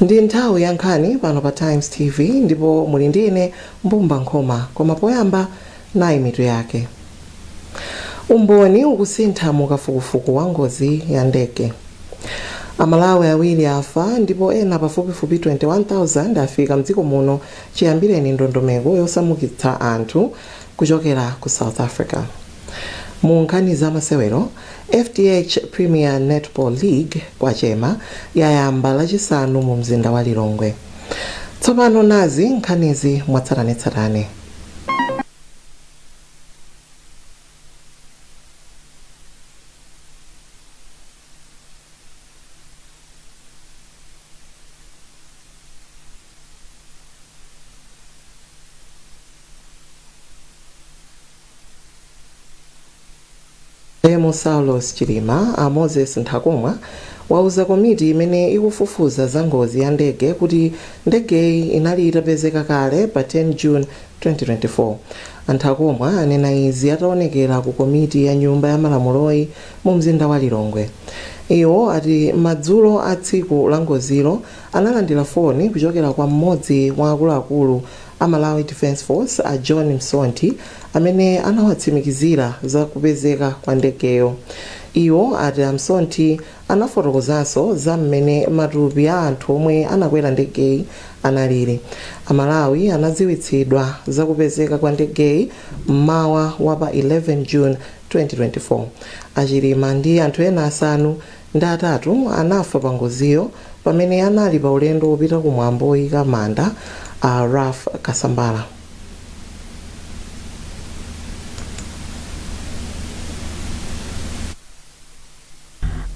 Ndi nthawi ya nkhani pano pa Times TV ndipo muli ndi ine Mbumba Nkhoma, koma poyamba nayi mitu yake. Umboni ukusintha mu kafukufuku wa ngozi ya ndege. Amalawi awiri afa ndipo ena pafupifupi 21,000 afika mdziko muno chiyambireni ndondomeko yosamukitsa anthu kuchokera ku South Africa. Mu nkhani za masewero, FDH Premier Netball League kwachema yayamba lachisanu mu mzinda wa Lilongwe. Tsopano nazi nkhanizi mwatsatanetsatane. Malemu Saulos Chilima, a Moses Nthakomwa wauza komiti imene ikufufuza za ngozi ya ndege kuti ndegeyi inali itapezeka kale pa 10 June 2024. A Nthakomwa anena izi ataonekera ku komiti ya nyumba ya malamuloyi mu mzinda wa Lilongwe. Iwo ati madzulo a tsiku la ngozilo analandira foni kuchokera kwa mmodzi mwa akuluakulu a Malawi Defence Force a John Msonthi amene anawatsimikizira za kupezeka kwa ndegeyo. Iwo ati a Msonthi anafotokozanso za mmene matupi a anthu omwe anakwera ndegeyi analili. Amalawi anadziwitsidwa za kupezeka kwa ndegeyi mmawa wa pa 11 June 2024. A Chilima ndi anthu ena asanu ndi atatu anafa pa ngoziyo pamene anali pa ulendo wopita ku mwambo woyika manda a Ralph Kasambara.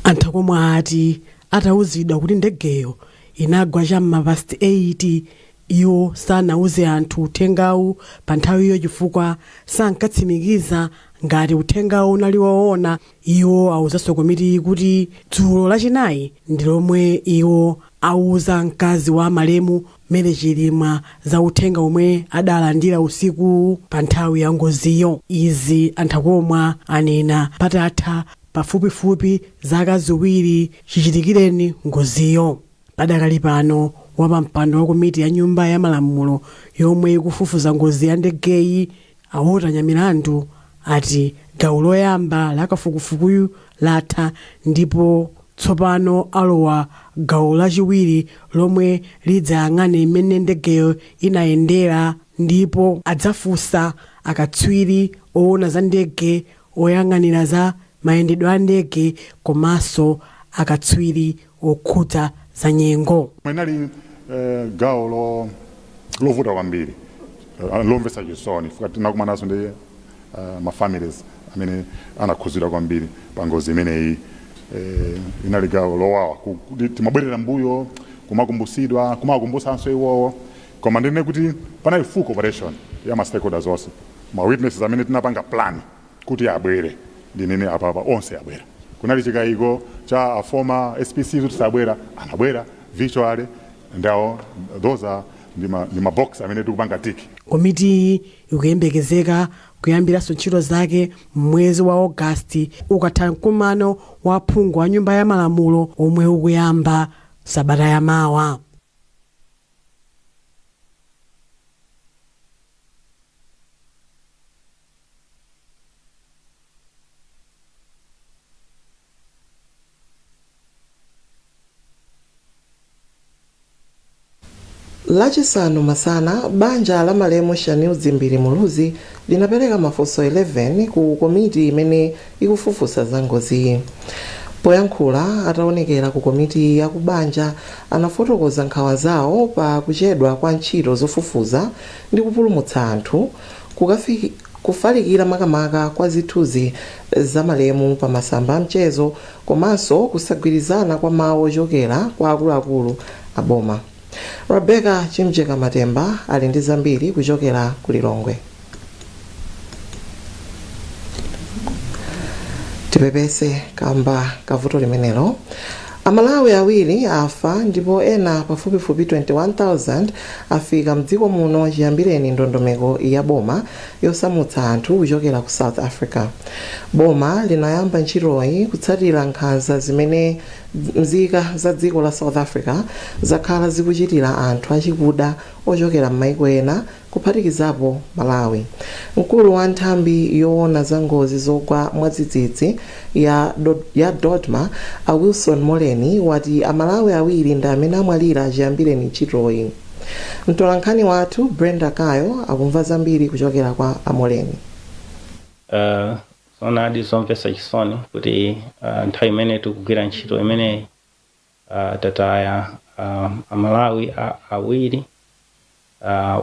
A Nthakomwa ati atauzidwa kuti ndegeyo inagwa cha m'ma past 8, iwo sanauze anthu uthengawu pa nthawiyo chifukwa sankatsimikiza ngati uthengawu unali woona. Iwo auzanso komitiyi kuti dzulo lachinayi ndi lomwe iwo auza mkazi wa malemu Mary Chilima za uthenga omwe adalandira usiku pa nthawi ya ngoziyo. Izi a Nthakomwa anena patatha pafupifupi zaka 2 chichitikireni ngoziyo. Padakali pano wapampando wa komiti ya nyumba ya malamulo yomwe ikufufuza ngozi ya ndegeyi a Walter Nyamilandu ati gawo loyamba la kafukufukuyu latha ndipo tsopano alowa gawo lachiwiri lomwe lidzayang'ane mmene ndegeyo inayendera ndipo adzafunsa akatswiri owona za ndege, oyang'anira za mayendedwe a ndege komanso akatswiri okhudza za nyengo. Inali gawo lovuta kwambiri, lomvetsa chisoni chifukwa tinakumananso ndi ma families amene anakhuzidwa kwambiri pa ngozi imeneyi. Inali gawo lowawa kuti timabwerera mbuyo kumakumbutsidwa, kumakumbutsanso iwowo, koma ndine kuti panali full cooperation ya ma stakeholders onse, ma witnesses amene tinapanga plan kuti abwere, ndinene apapa onse abwera. Kunali chikayiko cha a former SPC kuti sabwera, anabwera virtually. Ndawo those are ndi ma box amene tikupanga tick. Komitiyi ikuyembekezeka kuyambiranso ntchito zake m'mwezi wa Ogasiti ukatha mkumano wa aphungu a nyumba ya malamulo omwe ukuyamba sabata yamawa. Lachisanu masana, banja la malemu Shanil Dzimbiri Muluzi linapereka mafunso 11 ku komiti imene ikufufuza za ngoziyi. Poyankhula ataonekera ku komiti ya kubanja, anafotokoza nkhawa zawo pa kuchedwa kwa ntchito zofufuza ndi kupulumutsa anthu, kufalikira makamaka kwa zithunzi za malemu pa masamba a mchezo komanso kusagwirizana kwa mawu ochokera kwa akuluakulu a boma. Rebecca Chimjeka Matemba ali ndi zambiri kuchokera ku Lilongwe. Tipepese kamba kavuto limenelo. Amalawi awiri afa ndipo ena pafupifupi 21,000 afika mdziko muno chiyambireni ndondomeko ya boma yosamutsa anthu kuchokera ku South Africa. Boma linayamba ntchitoyi kutsatira nkhanza zimene nzika za dziko la South Africa zakhala zikuchitira anthu achikuda ochokera m'maiko ena, kuphatikizapo Malawi. Mkulu wa nthambi yoona za ngozi zogwa mwadzidzidzi ya DoDMA, a Wilson Moleni, wati Amalawi awiri ndi amene amwalira chiyambireni ntchitoyi. Mtolankhani wathu Brenda Kayo akumva zambiri kuchokera kwa Amoleni. Zonadi zomvetsa chisoni kuti nthawi imene tikugwira ntchito imeneyi tataya Amalawi awiri.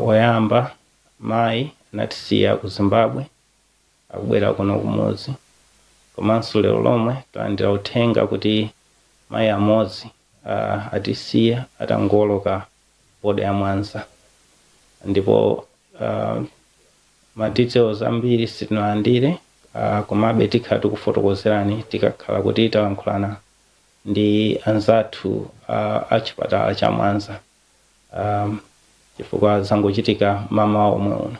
Woyamba mayi anatisiya ku Zimbabwe akubwera kuno kumudzi, komanso lero lomwe talandira uthenga kuti mayi amodzi atisiya atangoloka boda ya Mwanza, ndipo ma details ambiri sitinalandire, komabe tikhala tikufotokozerani tikakhala kuti talankhulana ndi anzathu a chipatala cha Mwanza, chifukwa zangochitika mamawa omwe uno.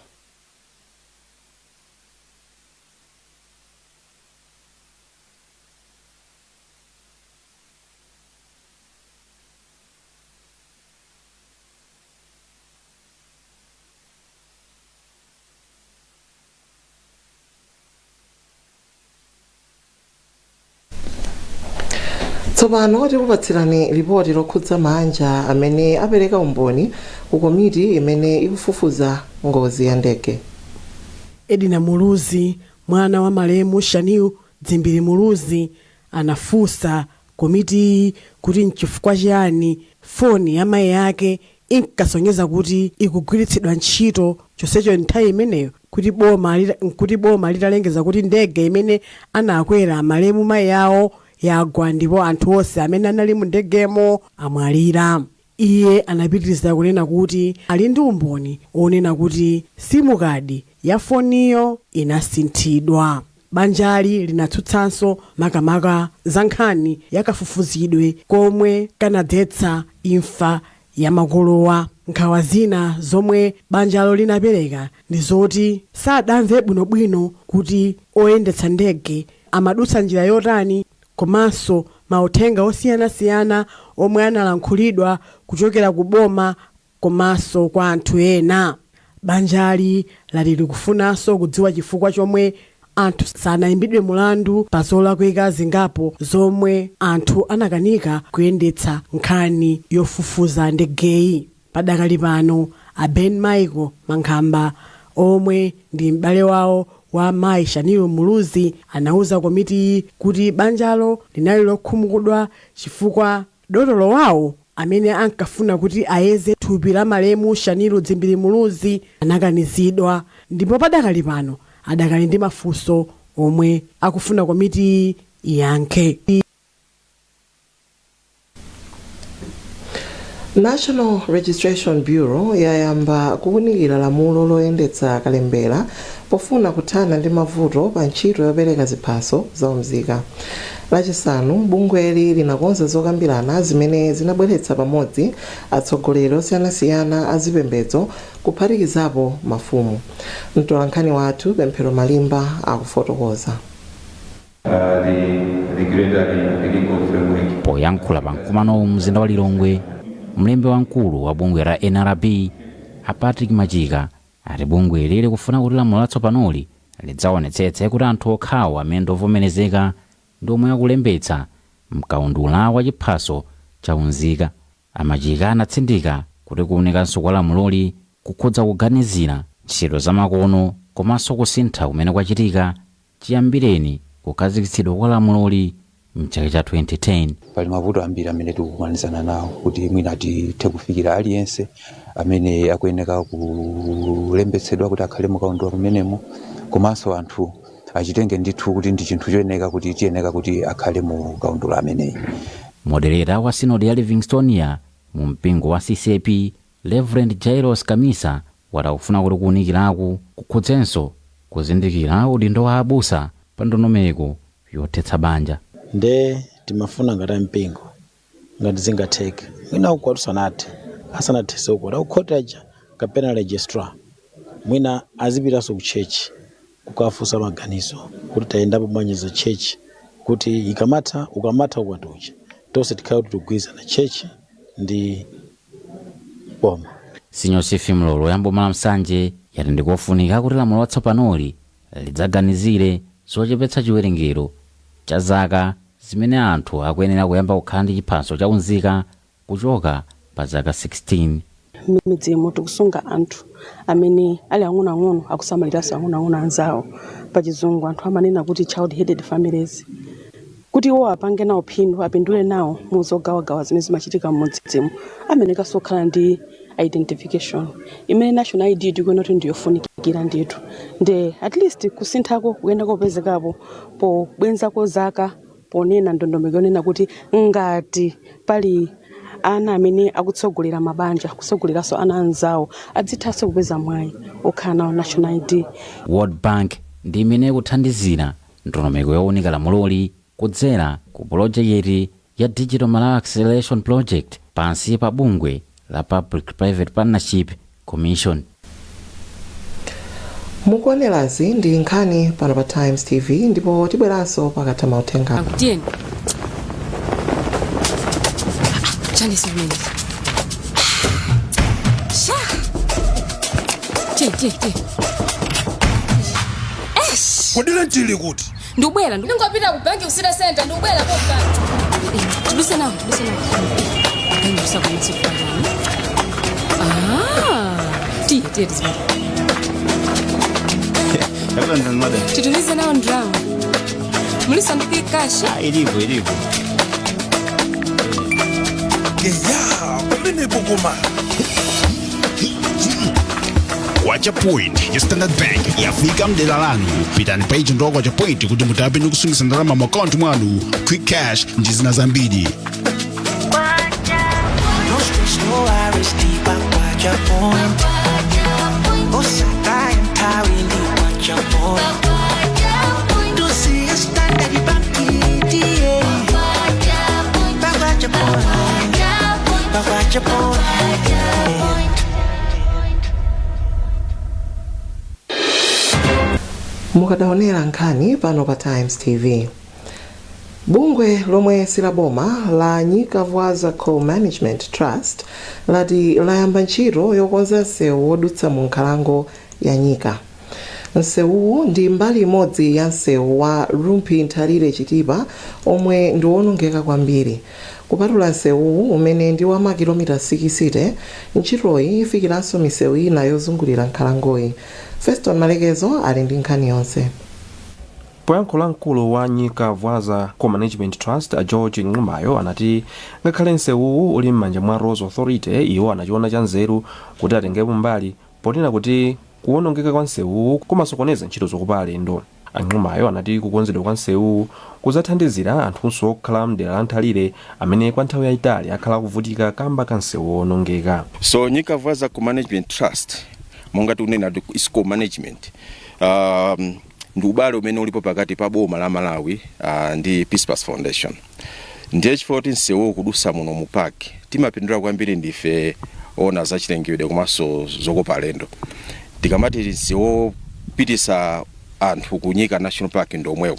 Tsopano tikupatsirani lipoti lokhudza manja amene apereka umboni ku komiti imene ikufufuza ngozi ya ndege. Edina Muluzi, mwana wa malemu Shanil Dzimbiri Muluzi, anafunsa komitiyi kuti nchifukwa chiyani foni ya mayi ake inkasonyeza kuti ikugwiritsidwa ntchito chonsecho nthawi imeneyo kuti boma litalengeza kuti ndege imene anakwera malemu mayi awo yagwa ndipo anthu onse amene anali mu ndegemo amwalira. Iye anapitiriza kunena kuti ali ndi umboni onena kuti SIM card ya foniyo inasinthidwa. Banjali linatsutsanso makamaka za nkhani yakafufuzidwe komwe kanadzetsa imfa ya makolowa. Nkhawa zina zomwe banjalo linapereka ndi zoti sadamve bwinobwino kuti oyendetsa ndege amadutsa njira yotani, komanso mauthenga osiyanasiyana omwe analankhulidwa kuchokera ku boma komanso kwa anthu ena. Banjali lati likufunanso kudziwa chifukwa chomwe anthu sanayimbidwe mulandu pa zolakwika zingapo zomwe anthu anakanika kuyendetsa nkhani yofufuza ndegeyi. Padakali pano, a Ben Michael Mankhamba, omwe ndi m'bale wawo wa mayi Shanil Muluzi, anauza komitiyi kuti banjalo linali lokhumudwa chifukwa dotolo wawo amene ankafuna kuti ayeze thupi la malemu Shanil Dzimbiri Muluzi anakanizidwa, ndipo padakali pano adakali ndi mafunso omwe akufuna komitiyi iyankhe. National Registration Bureau yayamba kuwunikira lamulo loyendetsa kalembera pofuna kuthana ndi mavuto pa ntchito yopereka ziphaso zaumzika. Lachisanu, bungweli linakonza zokambirana zimene zinabweretsa pamodzi atsogoleri osiyanasiyana a zipembedzo, kuphatikizapo mafumu. Mtolankhani wathu Pemphero Malimba akufotokoza. The regulatory legal framework. Poyankhula pa mkumano mzinda wa Lilongwe, mlembi wamkulu wa bungwe la NRB, a Patrick Machika, ati bungwe lili kufuna kuti lamulo latsopanoli lidzaonetsetse kuti anthu okhawo amene ndovomerezeka ndi omwe akulembetsa mkaundula wa chiphaso chaunzika. Amachika anatsindika kuti kuwunikanso kwa lamuloli kukhudza kuganizira ntchito zamakono komanso kusintha kumene kwachitika chiyambireni kukhazikitsidwa kwa lamuloli mchaka cha 2010. Pali mavuto ambiri amene tikukumanizana nawo kuti mwina tithe kufikira aliyense amene akuyeneka kulembetsedwa kuti akhale mukaundula pamenemo, komanso anthu achitenge ndithu kuti ndi chinthu choyeneka kuti chiyeneka kuti akhale mu kaundula ameneyi. Moderator wa sinodi ya Livingstonia mu mpingo wa CCAP, Reverend Jairos Kamisa, wati akufuna kuti kuwunikiraku kukhudzenso kuzindikira udindo wa abusa pa ndondomeko yothetsa banja. Nde timafuna ngati mpingo Ngati zingatheke, mwina ukwati usanathe, asanathese ukwati, akukhoti aja kapena registrar mwina azipitanso ku church kukafunsa maganizo kuti tayendapo bwanji za church, kuti ikamatha, ukamatha ukwati uja, tonse tikhale kuti tikugwirizana, church ndi boma. Senior Chief Mlolo ya mboma la Nsanje yati ndikofunika kuti lamulo latsopanoli lidzaganizire zochepetsa chiwerengero cha zaka zimene anthu akuyenera kuyamba kukhala ndi chiphaso chaunzika kuchoka pa zaka 16. M'midzimo tikusunga anthu amene ali ang'onoang'ono akusamaliranso ang'onoang'ono anzawo. Pachizungu anthu amanena kuti child headed families, kuti iwo apange nawo phindu, apindule nawo mu zogawagawa zimene zimachitika m'mudzimo, amenekanso kukhala ndi identification imene national ID tikuona kuti ndiyofunikira ndithu. Nde at least kusinthako kuyenda kopezekapo pobwenzako zaka, ponena ndondomeko yonena kuti ngati pali ana amene akutsogolera mabanja, kutsogoleranso ana anzawo, adzithanso kupeza mwayi okhala nawo national ID. World Bank ndi imene ikuthandizira ndondomeko yowunika lamuloli kudzera ku pulojekiti ya Digital Malawi Acceleration Project pansi pa bungwe la Public Private Partnership Commission. Mukuonerazi ndi nkhani pano pa Times TV, ndipo tibweranso pakatha mauthenga. Akutiyeni chani simene sha tiye tiye tiye. Eish. Kodi lentili kuti? Ndikubwera. Ndingopita ku banki, ku city center, ndikubwera popa. Tiduse nawo, tiduse nawo. Andisakonetsa kufanyani. Ah, tiye tiye, tizipita. Madam. Titumize nawo ndrama, mulisandike cash. Ilipo, ilipo. Eya, pamenepo koma. Kwacha Point ya Standard Bank yafika mdera lanu. Pitani pa agent wa Kwacha Point kuti mutape ndi kusungitsa ndalama mu akaunti mwanu, quick cash ndi zina zambiri. No stress, no worries, deep Kwacha Point. Osaka empowering the Kwacha Point. To see a standard bank, Kwacha Point. Kwacha Point. Mukadaonera nkhani pano pa Times TV. Bungwe lomwe silaboma la Nyika Vwaza Co Management Trust lati layamba ntchito yokonza msewu wodutsa mu nkhalango ya Nyika. Msewuwu ndi mbali imodzi ya msewu wa Rumphi Nthalire Chitipa omwe ndi wonongeka kwambiri. Kupatula msewuwu umene ndi wa makilomita 60, ntchitoyi ifikiranso misewu ina yozungulira nkhalangoyi. Feston Malekezo ali ndi nkhani yonse. Poyankhula, mkulu wa Nyika Vwaza Co-Management Trust a George Ng'umayo anati ngakhale msewuwu uli m'manja mwa Roads Authority, iwo anachiona cha nzeru kuti atengepo mbali, ponena kuti kuwonongeka kwa msewuwu kumasokoneza ntchito zokopa alendo. Ang'umayo anati kukonzedwa kwa msewuwu kudzathandizira anthunso okhala mdera la Nthalire amene kwa nthawi yayitali akhala akuvutika kamba ka msewu wonongeka. So Nyika Vwaza Co-Management Trust, monga tikunena kuti is co-management, ndi ubale umene ulipo pakati pa boma la Malawi ndi Peace Pass Foundation. Ndiye chifukwa kuti msewu kudusa muno mu park, timapindula kwambiri ndife ona zachilengedwe komanso zokopa alendo. Tikamati msewu wopitisa anthu ku Nyika National Park ndi omwewo.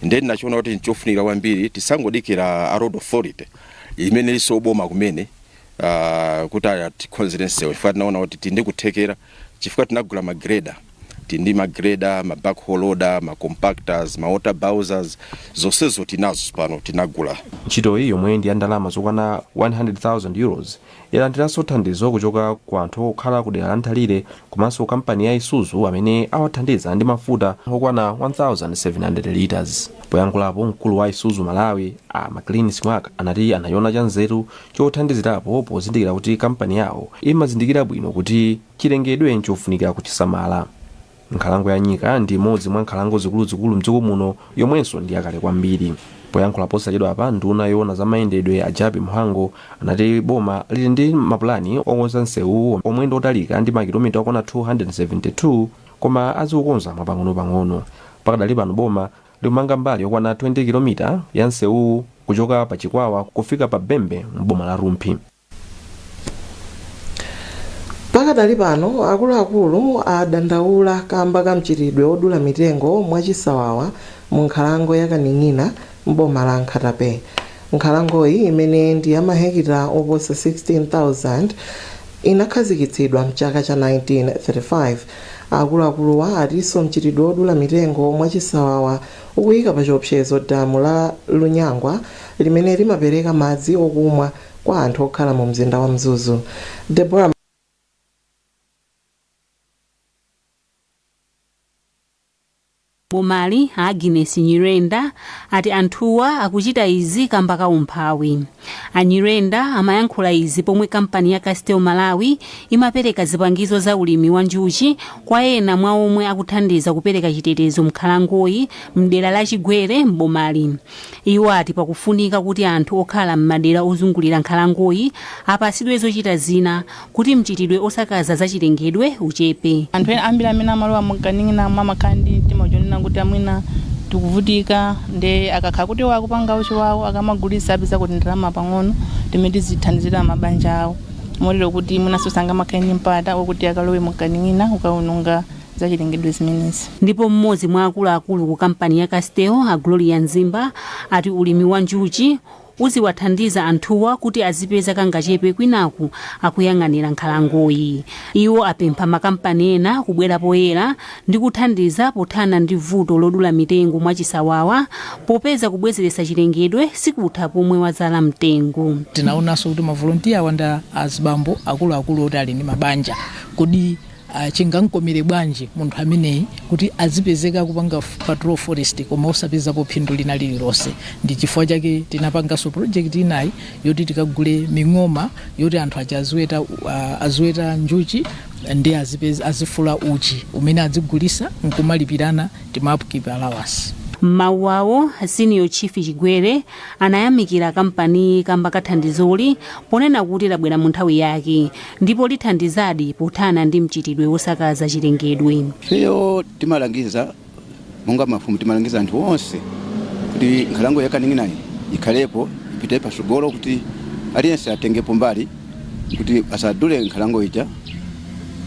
Ndiye tinachiona kuti nchofunikira kwambiri tisangodikira a Road Authority imene ilinso boma kumene kuti atikonzere msewu, chifukwa tinaona kuti tindi kuthekera, chifukwa tinagula magreda, tindi magreda, ma backhoe loader, ma compactors, ma water bowsers, zonsezo tinazo pano, tinagula. Ntchitoyi yomwe ndi ya ndalama zokwana €100,000 yalandiranso thandizo kuchoka ku anthu okhala ku dera la Nthalire komanso kampani ya Isuzu amene awathandiza ndi mafuta okwana 1700 liters. Poyankhulapo, mkulu wa Isuzu Malawi a Maclean Simwaka anati anachiona cha nzeru chothandizirapo pozindikira kuti kampani yawo imazindikira bwino kuti chilengedwe nchofunikira kuchisamala. Nkhalango ya Nyika ndi imodzi mwa nkhalango zikuluzikulu mdziko muno yomwenso ndi yakale kwambiri. Poyankhula posachedwapa, nduna yoona za mayendedwe a Jappie Mhango anati boma lili ndi mapulani okonza msewu omwe ndi otalika ndi makilomita okwana 272, koma azikukonza mwapang'ono-pang'ono. Pakadali pano boma likumanga mbali yokwana 20 kilomita ya msewuwu. Kuchoka pa Chikwawa kufika pa Bembe m'boma la Rumphi. Pakadali pano, akuluakulu adandaula kamba ka mchitidwe odula mitengo mwachisawawa mu nkhalango ya Kaning'ina m'boma la Nkhata Bay. Nkhalangoyi, imene ndi ya mahekita oposa 16,000, inakhazikitsidwa mchaka cha 1935. Akuluakuluwa atinso mchitidwe odula mitengo mwachisawawa ukuyika pa chiopsezo damu la Lunyangwa limene limapereka madzi okumwa kwa anthu okhala mu mzinda wa Mzuzu. Deborah. Bomali Agnes Nyirenda ati anthuwa akuchita izi kamba ka umphawi. Anyirenda amayankhula izi pomwe kampani ya Castel Malawi imapereka zipangizo za ulimi wa njuchi kwa ena mwa omwe akuthandiza kupereka chitetezo mnkhalangoyi mdera la Chigwere m'bomali. Iwo ati pakufunika kuti anthu okhala m'madera ozungulira nkhalangoyi apasidwe zochita zina kuti mchitidwe osakaza zachilengedwe uchepe. Anthu ena ambiri amene amalowa mkaning'ina amakhala ndi mtima chonena kuti amwina tikuvutika, nde akakhala kuti wakupanga uchi wawo, akamagulitsa apeza kuti ndalama pang'ono timene tizithandizira mabanja awo, motero kuti mwinanso sangamakhale ndi mpata wokuti akalowe mkaning'ina kukaononga zachilengedwe zimenezi. Ndipo mmodzi mwa akuluakulu ku kampani ya Castel, a Gloria Nzimba, ati ulimi wa njuchi uziwathandiza anthuwa kuti azipeza kangachepe kwinaku akuyang'anira nkhalangoyi. Iwo apempha makampani ena kubwera poyera ndi kuthandiza pothana ndi vuto lodula mitengo mwachisawawa, popeza kubwezeretsa chilengedwe sikutha pomwe wadzala mtengo. Tinaonanso kuti mavolontiya awa ndi azibambo akuluakulu oti ali ndi mabanja. Kodi chingamkomere bwanji munthu ameneyi kuti azipezeka kupanga patrol forest koma osapezapo phindu lina lililonse? Ndi chifukwa chake tinapanganso project inayi yoti tikagule ming'oma yoti anthu aja aziweta njuchi ndi azifula uchi umene adzigulisa nkumalipirana tima upkeep allowance. M'mawu awo, Senior Chief Chigwere anayamikira kampani kamba kathandizoli, ponena kuti labwera mu nthawi yake ndipo lithandizadi pothana ndi mchitidwe wosakaza chilengedwe. Ifeyo timalangiza monga mafumu, timalangiza anthu onse kuti nkhalango ya Kaning'inayi ikhalepo, ipite pasogolo, kuti aliyense atengepo mbali kuti asadule nkhalango ija,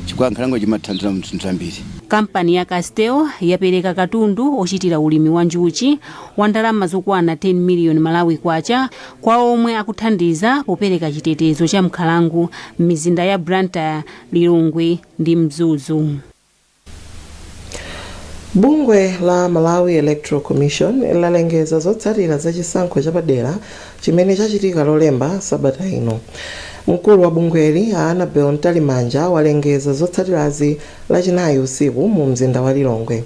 chifukwa nkhalango ija imathandiza zinthu zambiri. Kampani ya Castel yapereka katundu ochitira ulimi wa njuchi wa ndalama zokwana 10 miliyoni Malawi kwacha kwa omwe akuthandiza popereka chitetezo cha mkhalango m'mizinda ya Blantyre, Lilongwe ndi Mzuzu. Bungwe la Malawi Electoral Commission lalengeza zotsatira za chisankho chapadera chimene chachitika Lolemba sabata ino. Mkulu wa bungweli, a Annabel Mtalimanja, walengeza zotsatirazi Lachinayi usiku mu mzinda wa Lilongwe.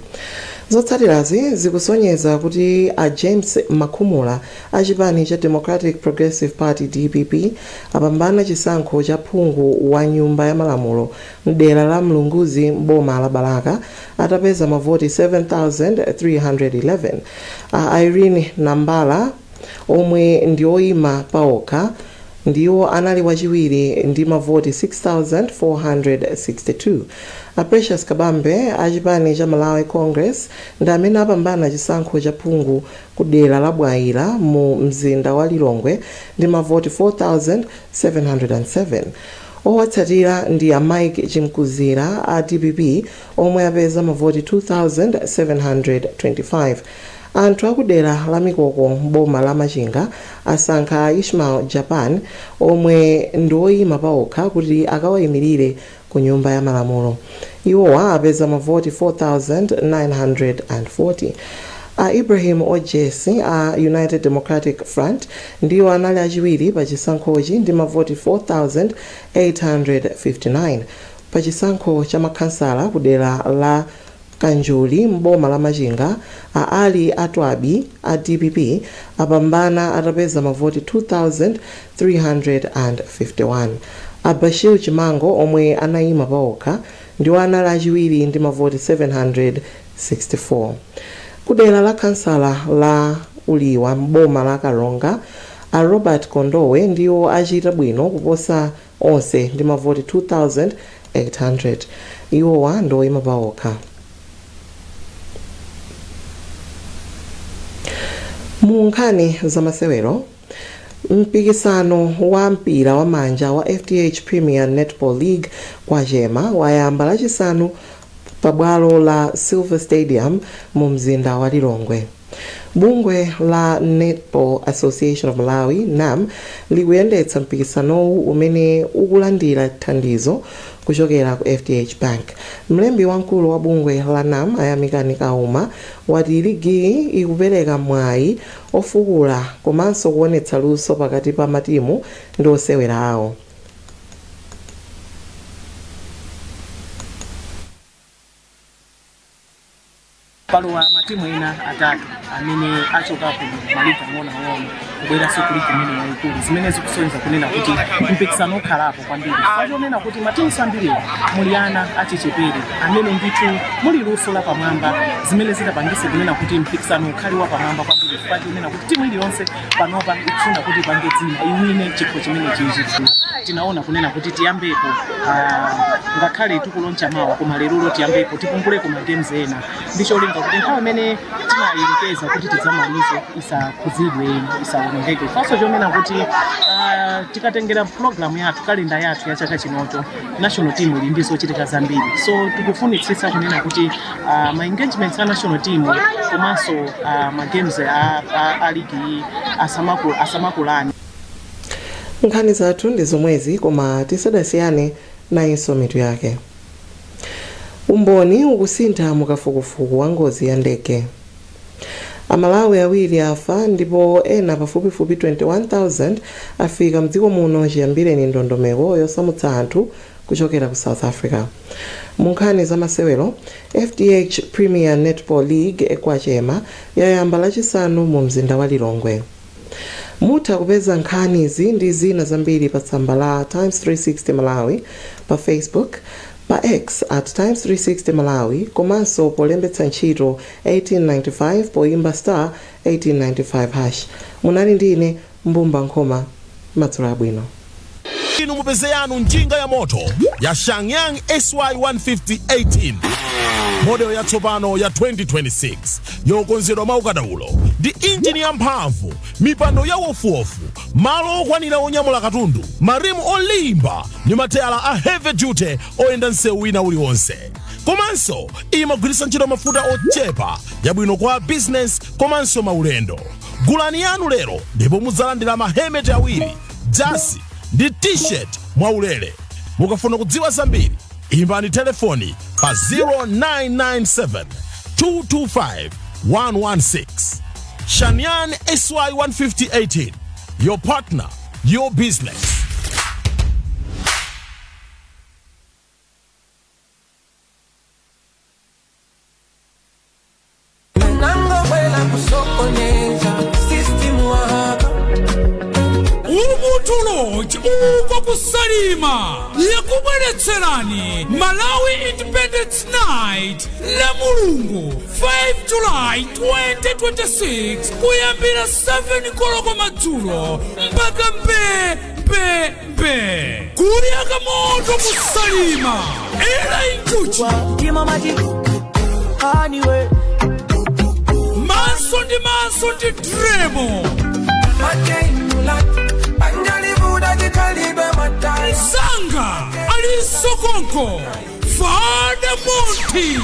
Zotsatirazi zikusonyeza kuti a James Makhumula a chipani cha Democratic Progressive Party, DPP, apambana chisankho cha phungu wa Nyumba ya Malamulo mdera la Mlunguzi m'boma la Balaka atapeza mavoti 7311. A Irene Nambala, omwe ndi oyima paokha, ndiwo anali wachiwiri ndi mavoti 6462. A Precious Kabambe a chipani cha Malawi Congress ndi amene apambana chisankho cha phungu ku dera la Bwaila mu mzinda wa Lilongwe ndi mavoti 4707. Owatsatira ndi a Mike Chimkuzira a DPP omwe apeza mavoti 2725. Anthu akudera la Mikoko m'boma la Machinga asankha a Ishmael Japan, omwe ndi oyima paokha, kuti akawayimirire ku Nyumba ya Malamulo. Iwowa apeza mavoti 4940. A Ibrahim Ojesi a United Democratic Front ndiwo anali achiwiri pa chisankhochi ndi mavoti 4859. Pa chisankho cha makhansala ku dera la Kanjuli m'boma la Machinga, a Ali Atwabi a DPP apambana atapeza mavoti 2351. A Bashir Chimango, omwe anayima paokha, ndiwo anali achiwiri ndi mavoti 764. Kudera la khansala la Uliwa m'boma la Karonga, a Robert Kondowe ndiwo achita bwino kuposa onse ndi mavoti 2800. Iwowa ndi oyima paokha. Mu nkhani zamasewero, mpikisano wa mpira wa manja wa FDH Premier Netball League kwachema wayamba Lachisanu pabwalo la Silver Stadium mu mzinda wa Lilongwe. Bungwe la Netball Association of Malawi, NAM, likuyendetsa mpikisanowu umene ukulandira thandizo kuchokera ku FDH Bank. Mlembi wamkulu wa bungwe la NAM, Ayamikani Kauma, wati ligiyi ikupereka mwayi ofukula komanso kuonetsa luso pakati pa matimu ndi osewera awo. Palowa matimu ena atatu amene achoka ku maligi ang'onoang'ono kubweranso ku ligi imene yayikulu, zimene zikusonyeza kunena kuti mpikisano ukhalapo kwambiri, chifukwa chonena kuti matimu ambiriwa muli ana achichepere amene ndithu muli luso lapamwamba, zimene zitapangise kunena kuti mpikisano ukhale wapamwamba kwambiri, chifukwa chonena kuti timu iliyonse panopa ikufuna kuti ipange dzina, iwine chikho chimene chichi. Tinaona kunena kuti tiyambepo, ngakhale tikuloncha mawa, koma lerolo tiyambepo, tipunguleko ma games ena ndi cholinga kuti nthawi imene tinayelekeza kuti tidzamalize isakhuzidwe, isawonongeke. Faso chonena kuti tikatengera program yathu, kalenda yathu ya chaka chinocho, national team ili ndi zochitika zambiri, so tikufunitsitsa kunena kuti ma engagements a national team komanso ma games a ligi iyi asamakulani. Nkhani zathu ndi zomwezi, koma tisadasiyane, nayinso mitu yake. Umboni ukusintha mukafukufuku wa ngozi ya ndege. Amalawi awiri afa ndipo ena pafupifupi 21,000 afika mdziko muno chiyambireni ndondomeko yosamutsa anthu kuchokera ku South Africa. Mu nkhani za masewero, FDH Premier Netball League kwachema yayamba Lachisanu mu mzinda wa Lilongwe. Mutha kupeza nkhani izi ndi zina zambiri pa tsamba la Times 360 Malawi pa Facebook, pa X at Times 360 Malawi, komanso polembetsa ntchito 1895 poyimba star 1895 hash. Munali ndi ine, Mbumba Nkhoma. Madzulo abwino. Inu mupeze yanu njinga ya moto ya Shangyang SY 150 18 model yatsopano ya 2026, yokonzedwa mwaukadaulo ndi injini yamphamvu, mipando ya wofuwofu, malo okwanira onyamula katundu, marimu olimba ndi mateyala a heavy duty oyenda msewu wina uliwonse. Komanso imagwiritsa ntchito mafuta ochepa, yabwino kwa business komanso maulendo. Gulani yanu lero ndipo mudzalandira mahelmet awiri, jasi ndi t-shirt mwaulere. Mukafuna kudziwa zambiri, imbani telefoni pa 0997 225 116. Shanyan SY 15018, your partner, your business. Nangobwela kusokoneza system wako. Umutu Lodge uko kuSalima yakubweretserani Malawi Independence Night la Mulungu 5 July 2026 kuyambira 7 koloko madzulo mpaka mpe mpe mpe kuyaka moto kuSalima. Era injuchi maso ndi maso ndi dremo Msanga alisokonko Fada Monti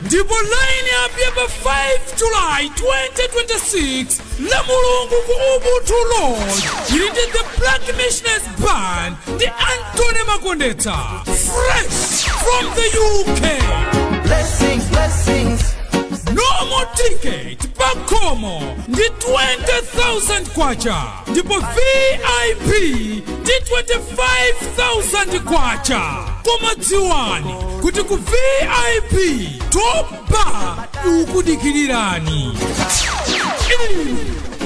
ndipo line up ya pa 5 July 2026 la Mulungu ku Ubuntu Lodge ili ndi The Black Missionaries Band ndi Antony Makondetsa, fresh from the UK. Blessings, blessings. Normal ticket pakhomo ndi 20,000 kwacha ndipo VIP ndi 25,000 kwacha, koma dziwani kuti ku VIP top bar ikudikirirani.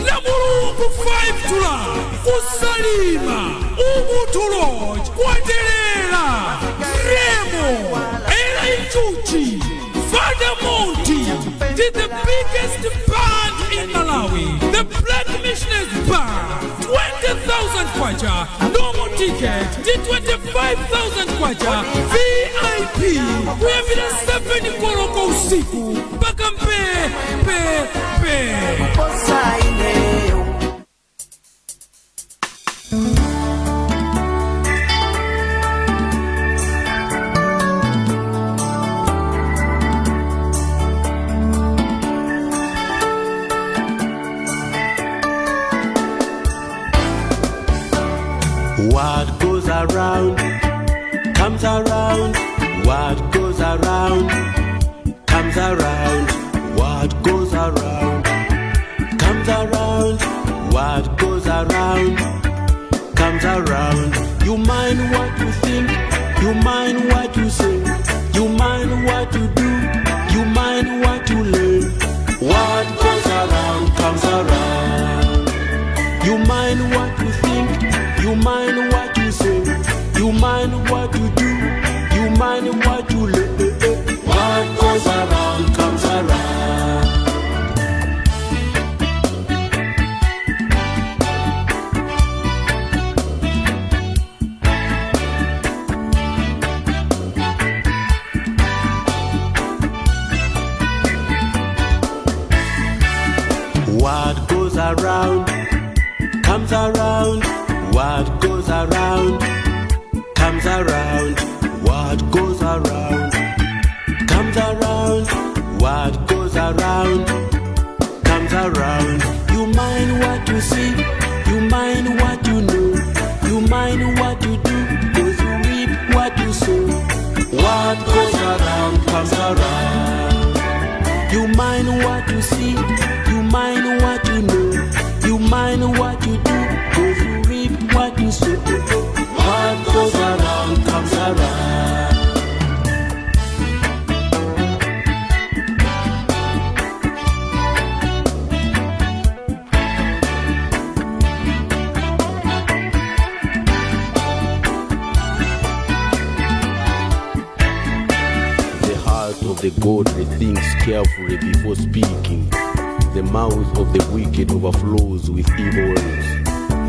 La Mulungu 5 July kuSalima, Ubuntu Lodge, kwaterera Remo Era Ichuchi, Father Monty did the biggest band in Malawi, the Black Missionaries Band. 20,000 kwacha, normal ticket, the 25,000 kwacha, VIP. Kuyambira 7 koloko usiku mpaka mpe pe pe. What goes around comes around. What goes around comes around. What goes around comes around. What goes around comes around. You mind what you think, you mind what you say, you mind what you do, you mind what you learn. What goes around comes around. You mind what you think, you mind what you say, you mind what you do, you mind what you learn. What goes around comes around. What goes around comes around. What goes around comes around. What goes around comes around. What goes around comes around. You mind what you see, you mind what you know, you mind what you do, 'cause you reap what you sow. What goes around comes around. You mind what you see, you mind what you know, you mind what you do, 'cause you reap what you sow. What goes around comes around. The heart of the godly thinks carefully before speaking. The mouth of the wicked overflows with evil words.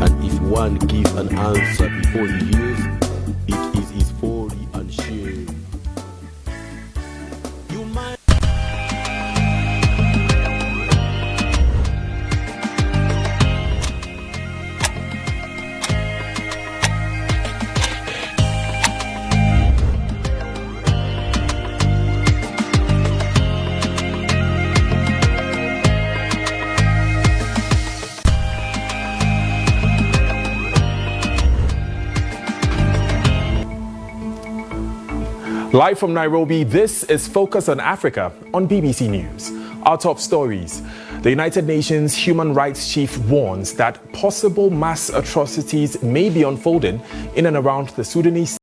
And if one gives an answer before he hears, it is his folly and shame. You mind. Live from Nairobi, this is Focus on Africa on BBC News. Our top stories. The United Nations Human Rights Chief warns that possible mass atrocities may be unfolding in and around the Sudanese